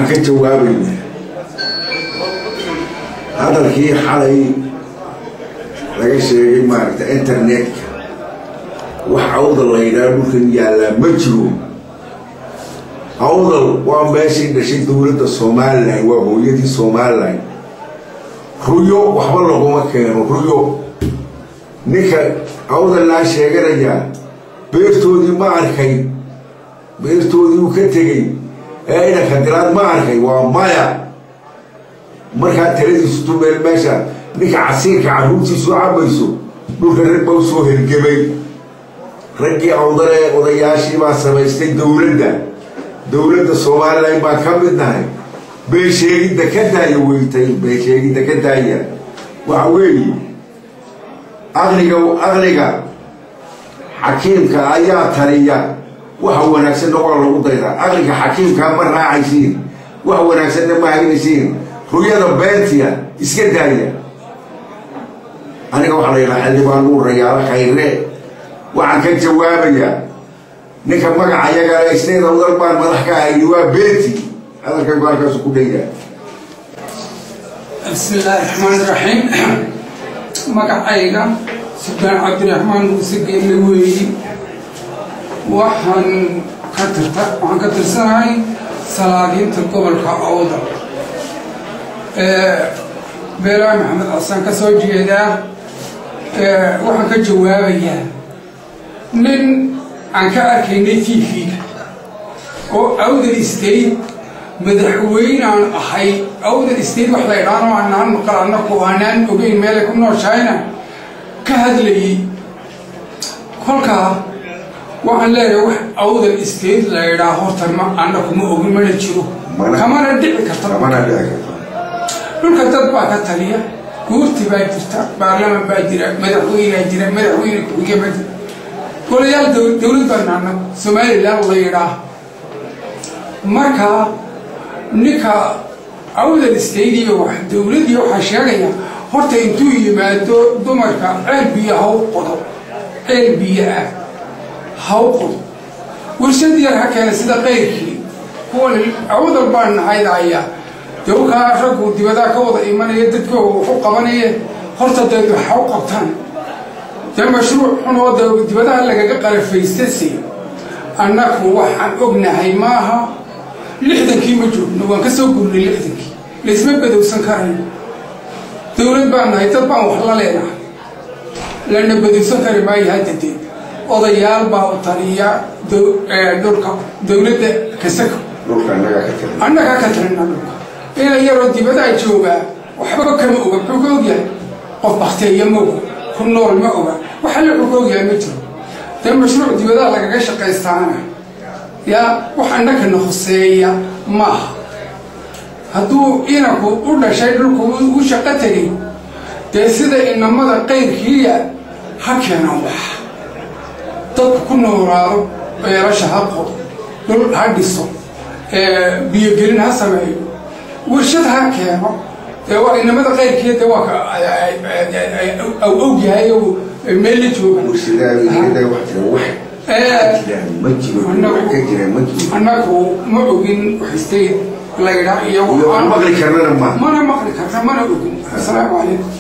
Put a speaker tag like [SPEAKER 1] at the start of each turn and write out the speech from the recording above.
[SPEAKER 1] Waxaan ka jawaabaynaa hadalkii xalay laga sheegay maaragta internetka. Wax Awdal la yidhaha dhulkan yaallaa ma jiro. Awdal waa meeshii dhashay dowladda Somalilan, waa hooyadii Somalilan. Ruyo waxba laguma keeno. Ruyo ninka Awdal laa sheeganayaa beertoodii ma arkay, beertoodii uu ka tegey ee inanka diraad ma arkay, waa maya. Markaa taladiisu tumeel meesha ninka casiirka carruurtiisu cabayso, dhulka rag baa usoo hergebay. Raggii Awdal ee odayaashii baa samaystay dowladda. Dowladda Somalilan baan ka mid nahay. Beensheegidda ka daaya, weytay, beensheegidda ka daaya. Waxa weeye aqliga xakiimka ayaa taliya, waxa wanaagsanna waa lagu daydaa. Aqliga xakiimkaa ma raacaysiin, wax wanaagsanna ma haynaysiin. Ruyada beentiya iska daaya. Aniga waxaa la yidhaha Xildhibaan Nuur Rayaalo Khayre. Waxaan ka jawaabayaa ninka magaca yagale state Awdal baan madax ka hayni, waa beenti. Hadalkan goaalkaasu ku dhanyahay.
[SPEAKER 2] Bismi illaahi raxmaani raxiim. Magacayga Sultaan Cabdiraxmaan Muuse Geelle weeyi. Waxaan ka tirsanahay salaadiinta gobolka Awdal, Beelaa Maxamed Xasan ka soo jeedaa. Waxaan ka jawaabayaa nin aan ka arkaynay TV-ga oo Awdal State madaxweynaan ahay. Awdal State wax la idhaano anaan maqal, annaku aanaan ogeyn meelay ku nooshahayna ka hadlayay. Kolkaa waxaan leeyahay, wax Awdal State la idhaa horta ma annaku ma ogin, mana jiro, kamana dhici karta.
[SPEAKER 1] Kamana dhici karto.
[SPEAKER 2] Dhulka dad baa ka taliya, guurti baa jirta, baarlaman baa jira, madaxweynea jira, madaxweyne ku-xigeen baa jira, golayaal dowlad baan annagu Somalilan la yidhaa. Marka ninka Awdal State iyo wax dowladdii waxaa sheegaya, horta intuu yimaado dumarka ceel biyo ha u qodo, ceel biyo ah ha u qodo, warshad yar ha keena sida qayrkii. Kuwan Awdal baan nahaydaya dawkaa raggu dibadaa ka wada imanaya, dadkooga waxu qabanaya, horta deed waxa u qabtaan. Dee mashruuc xun oo dibadaha lagaga qarafaystase annaku waxaan ognahay maaha. 60-kii ma joogno, waan ka soo gurnay 60-kii, laysma badowsan karayo. Dowlad baan nahay, dad baan wax la leenahay, lana badowsan kari maayo. Hadda dee odayaal baa u taliya dhulka dowladda kasako.
[SPEAKER 1] Dhulka annagaa ka talin.
[SPEAKER 2] Annagaa ka talina dhulka. Ina yaroo dibadaa joogaa waxba kama oga. Muxuu ka ogyahay? Qof bakteeya ma oga, ku nool ma oga, wax alle wuxuu ka ogyahay ma jiro. Dee mashruuc dibadaa lagaga shaqaystaana yaa wax annakana khuseeya maaha. Hadduu inanku u dhashay dhulku u shaqo tegay, dee sida inamada qayrkiiya ha keenan wax dadku ku noolaado, eelasha ha qodo, dhul ha dhiso, biyogelin ha sameeyo, warshad ha keeno. Dee waa inamada qayrkiiya, dee waa ka og yahay meel la jooga.
[SPEAKER 1] Warshadaha wax jira, wax ka jiraan ma jiro, wax ka jiraan ma jiro.
[SPEAKER 2] Annagu ma ogin wax state la yidhaa iyo
[SPEAKER 1] iyo wax maqli karnana ma
[SPEAKER 2] mana maqli karna, mana ogin. Asalaamu calaykum.